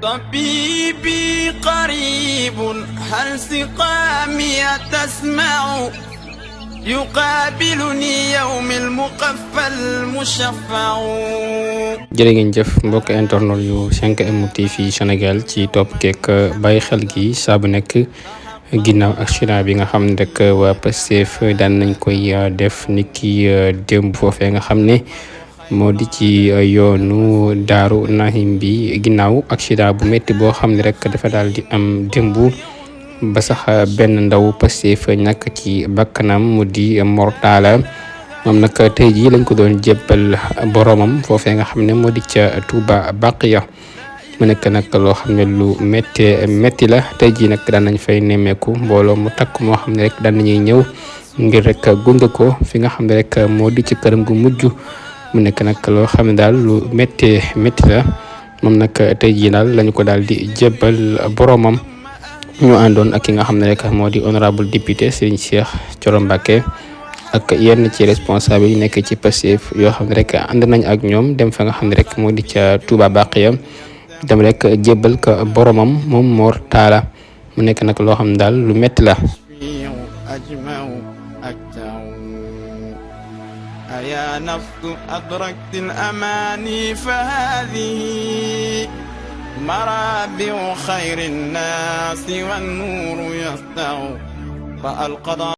طبيبي قريب هل سقامي تسمع يقابلني يوم المقفى المشفع. jërë ngeen jëf mbokk internet yu 5M TV Sénégal ci topp keek bàyyi xel gi saa bu nekk ginnaaw accident bi nga xam ne rek waa Pastef daan nañ koy def niki démb foofee nga xam ne moo di ci yoonu Daaru Nahim bi ginnaaw accident bu métti boo xam ne rek dafa daal di am démb ba sax benn ndaw Pastef ñàkk ci bakkanam mu di Mor Talla moom nag tey jii lañ ko doon jébbal boromam foofee nga xam ne moo di ca Touba Baqiya mu nekk nag loo xam ne lu métti la tey jii nag daan nañ fay nemmeeku mbooloo mu takk moo xam ne rek daan nañuy ñëw ngir rek gunge ko fi nga xam ne rek moo di ci këram gu mujj mu nekk nag loo xam ne daal lu métti la moom nag tey jii daal lañu ko daal di jébbal boromam. ñu àndoon ak ki nga xam ne rek moo di honorable député Serigne Cheikh Thioro Mbacké ak yenn ci responsable yi nekk ci Pastef yoo xam ne rek ànd nañ ak ñoom dem fa nga xam ne rek moo di ca Touba Baqiya dem rek jébbal ko boromam moom Mor Talla mu nekk nag loo xam ne daal lu métti la. يا نفس أدركت الأماني فهذه مرابع خير الناس والنور يسطع فالقضاء